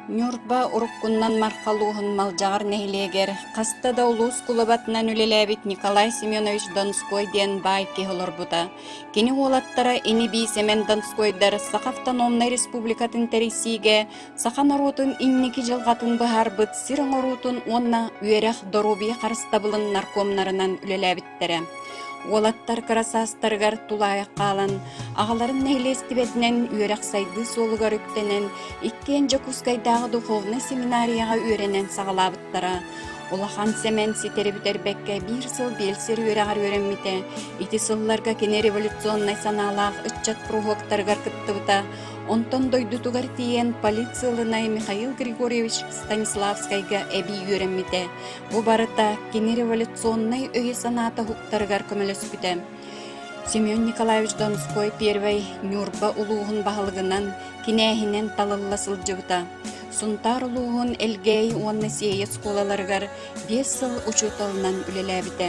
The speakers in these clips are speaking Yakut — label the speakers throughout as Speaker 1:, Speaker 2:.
Speaker 1: Ньурба уруккунан Марха улууһун Малдьаҕар нэһилиэгэр хаста да улуус кулубатынан үлэлээбит Николай Семенович Донской диэн баай киһи олорбута. Кини уолаттара ини-бии Сэмэн Донскойдар Саха автономнай республикатын тэрийсиигэ саха норуотун инники дьылҕатын быһаарбыт сир оҥоруутун уонна үөрэх, доруобуйа харыстабылын наркомнарынан үлэлээбиттэрэ. Уолаттар кыра саастарыгар тулаайах хаалан, аҕаларын нэһилиэстибэтинэн үөрэх-сайдыы суолугар үктэнэн, иккиэн Дьокуускайдааҕы духовнай семинарияҕа үөрэнэн саҕалаабыттара. Улахан Сэмэн ситэри бүтэрбэккэ биир сыл биэлсэр үөрэҕэр үөрэммитэ. Ити сылларга кини революционнай санаалаах ыччат куруһуоктарыгар кыттыбыта. Онтон дойдутугар тиийэн полициялынай Михаил Григорьевич Станиславскайга эбии үөрэммитэ. Бу барыта кини революционнай өйө-санаата уһуктарыгар көмөлөспүтэ. Семен Николаевич Донской первэй Ньурба улууһун баһылыгынан, кинээһинэн талылла сылдьыбыта. Сунтаар улууһун Элгээйи уонна Сиэйэ оскуолаларыгар 5 сыл учууталынан үлэлээбитэ.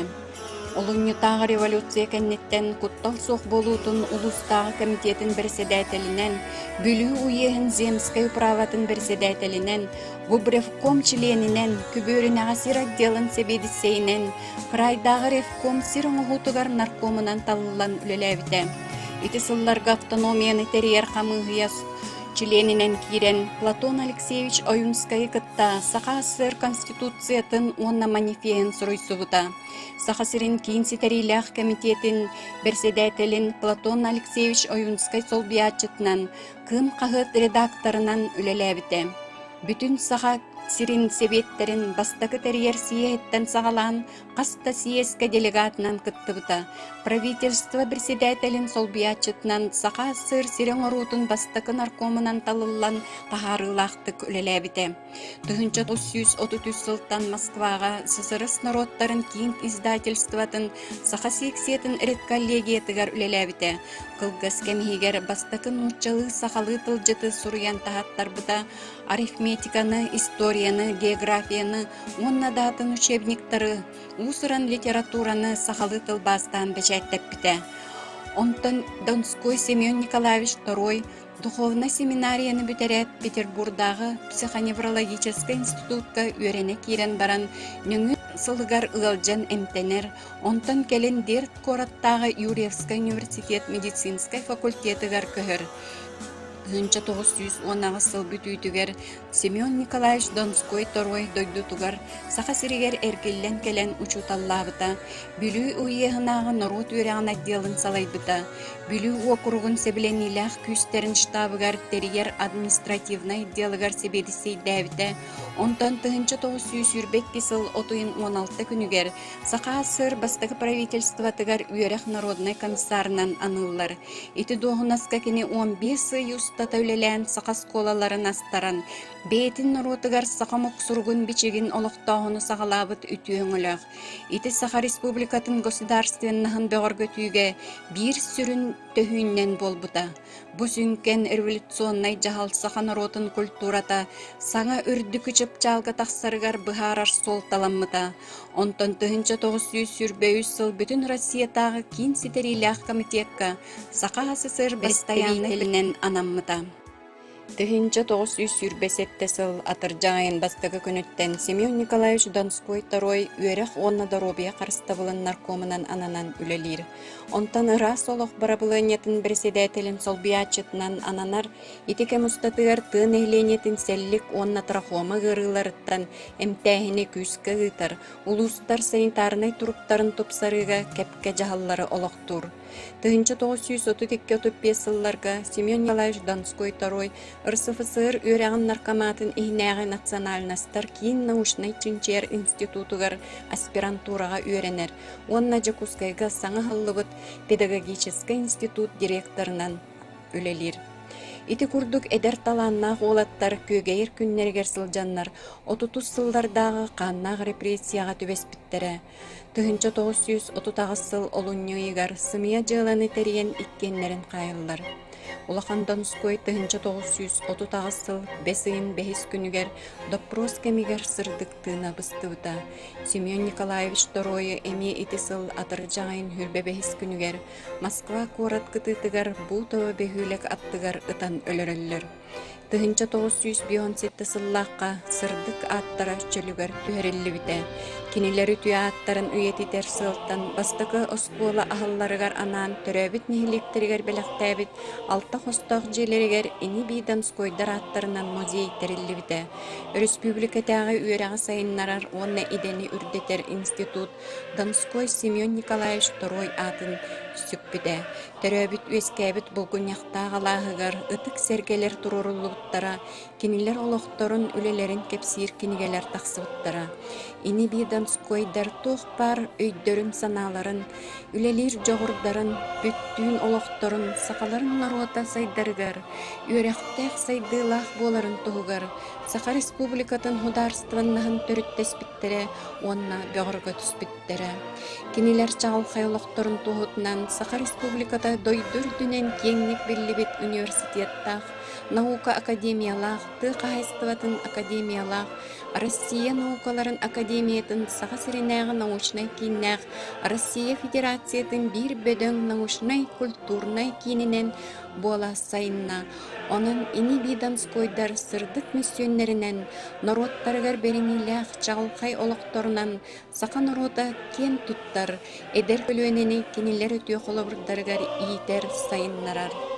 Speaker 1: Олунньутааҕы революция кэнниттэн куттал суох буолуутун улуустааҕы комитетын бэрэссэдээтэлинэн, Бүлүү уеһын земскэй управатын бэрэссэдээтэлинэн, Губревком чилиэнинэн, күбүөрүнэҕэ сир отделын сэбиэдиссэйинэн, кыраайдааҕы ревком сир оҥоһуутугар наркомунан талыллан үлэлээбитэ. Ити сылларга автономияны тэрийэр хамыыһыйа чилиэнинэн киирэн Платон Алексеевич Ойунскайы кытта Саха СССР Конституциятын уонна манифеһын суруйсубута. Саха сирин киин ситэриилээх кэмитиэтин бэрэссэдээтэлин Платон Алексеевич Ойунскай солбуйааччытынан, Кыым хаһыат редакторынан үлэлээбитэ. Бүтүн Саха сирин сэбиэттэрин бастакы тэрийэр съеһиттэн саҕалаан хас да съезкэ делегатынан кыттыбыта. Правительство председателин солбуйааччытынан Саха СССР сири оҥоруутун бастакы наркомунан талыллан таһаарыылаахтык үлэлээбитэ. 1933 сылтан Москваҕа СССР норуоттарын киин издательствотын Саха секциятын редколлегиятыгар үлэлээбитэ. Кылгас кэм иһигэр бастакы нууччалыы-сахалыы тылдьыты суруйан таһаттарбыта, арифметиканы, историяны, географияны уонна да атын учебниктары, уус-уран литератураны сахалыы тылбаастаан бэчээттэппитэ. Онтон Донской Семен Николаевич Второй духовнай семинарияны бүтэрээт Петербурдааҕы психоневрологическай институтка үөрэнэ киирэн баран нөҥүө сылыгар ыалдьан эмтэнэр, онтон кэлин Дерт куораттааҕы Юрьевскай университет медицинскэй факультетыгар көһөр. 1918 сыл бүтүүтүгэр Семен Николаевич Донской Торуой дойдутугар Саха сиригэр эргиллэн кэлэн учууталлаабыта, Бүлүү уеһынааҕы норуот үөрэҕин отделын салайбыта, Бүлүү уокуругун сэбилэниилээх күүстэрин штабыгар тэрийэр административнай отделыгар сэбиэдиссэйдээбитэ, онтон 1922 сыл от ыйын 16 күнүгэр Саха СССР бастакы правительствотыгар үөрэх народнай комиссарынан аныыллар. Ити дуоһунаска кини 15 ый устата үлэлээн саха оскуолаларын астаран, бэйэтин норуотугар саха омук суругун-бичигин олохтооһуну саҕалаабыт үтүө өҥөлөөх. Ити Саха Республикатын государственноһын бөҕөргөтүүгэ биир сүрүн төһүүннэн буолбута. Бу сүҥкэн революционнай дьаһал саха норуотун культурата саҥа үрдүкү чыпчаалга тахсарыгар быһаарар суолталаммыта. Онтон 1923 сыл Бүтүн Россиятааҕы киин ситэриилээх комитекка Саха СССР бастайааннай анаммыта. 1927 сыл атырдьах ыйын бастакы күнүттэн Семен Николаевич Донской Второй үөрэх уонна доруобуйа харыстабылын наркомунан ананан үлэлиир. Онтон ыраас олох бырабылыанньатын бэрэссэдээтэлин солбуйааччытынан ананар. Ити кэм устатыгар тыа нэһилиэнньэтин сэллик уонна трахома ыарыыларыттан эмтээһини күүскэ ыытар, улуустар санитарнай туруктарын тупсарыыга кэпкэ дьаһаллары олохтуур. 1932-35 сылларга Семен Николаевич Донской-Второй РСФСР үөрэҕин наркоматын иһинээҕи национальностар киин научнай-чинчийэр институтугар аспирантураҕа үөрэнэр уонна Дьокуускайга саҥа аһыллыбыт педагогическай институт директорынан үлэлиир. Ити курдук эдэр талааннаах уолаттар күөгэйэр күннэригэр сылдьаннар отутус сыллардааҕы хааннаах репрессияҕа түбэспиттэрэ. 1938 сыл олунньу ыйыгар сымыйа дьыаланы тэрийэн иккиэннэрин хаайаллар. Улахан Донской 1938 сыл бэс ыйын бэһис күнүгэр доппуруос кэмигэр сырдык тыына быстыбыта. Семен Николаевич Торуойу эмиэ ити сыл атырдьах ыйын сүүрбэ бэһис күнүгэр Москва куорат кытыытыгар Бутово бөһүөлэк аттыгар ытан өлөрөллөр. 1957 сыллаахха сырдык ааттара чөлүгэр түһэриллибитэ. Кинилэр үтүө ааттарын үйэтитэр сыалтан бастакы оскуола аһылларыгар анаан төрөөбүт нэһилиэктэригэр бэлэхтээбит алта хостоох дьиэлэригэр ини-бии Донскойдар ааттарынан музей тэриллибитэ. Өрөспүүбүлүкэтээҕи үөрэҕи сайыннарар уонна идэни үрдэтэр институт Донской Семен Николаевич Торуой аатын сүкпүтэ. Төрөөбүт-үөскээбит Булгунньахтаах алааһыгар ытык сэргэлэр туруоруллубуттара, кинилэр олохторун, үлэлэрин кэпсиир кинигэлэр тахсыбыттара. Ини-бии Донскойдар туох баар өйдөрүн-санааларын, үлэлиир дьоҕурдарын, бүттүүн олохторун сахаларын норуота сайдарыгар, үөрэхтээх сайдыылаах буоларын туһугар Саха Республикатын судаарыстыбаннаһын төрүттэспиттэрэ уонна бөҕөргөтүспүттэрэ. Кинилэр чаҕылхай олохторун туоһутунан Саха Республиката дойду үрдүнэн киэҥник биллибит университеттаах, наука академиялаах, тыа хаһаайыстыбатын академиялаах, Россия наукаларын академиятын Саха сиринээҕи научнай кииннээх Россия Федерациятын биир бөдөҥ научнай-культурнай киининэн буола сайынна. Онон ини-бии Донскойдар сырдык мөссүөннэринэн, норуоттарыгар бэриниилээх чаҕылхай олохторунан саха норуота киэн туттар, эдэр көлүөнэни кинилэр үтүө холобурдарыгар иитэр, сайыннарар.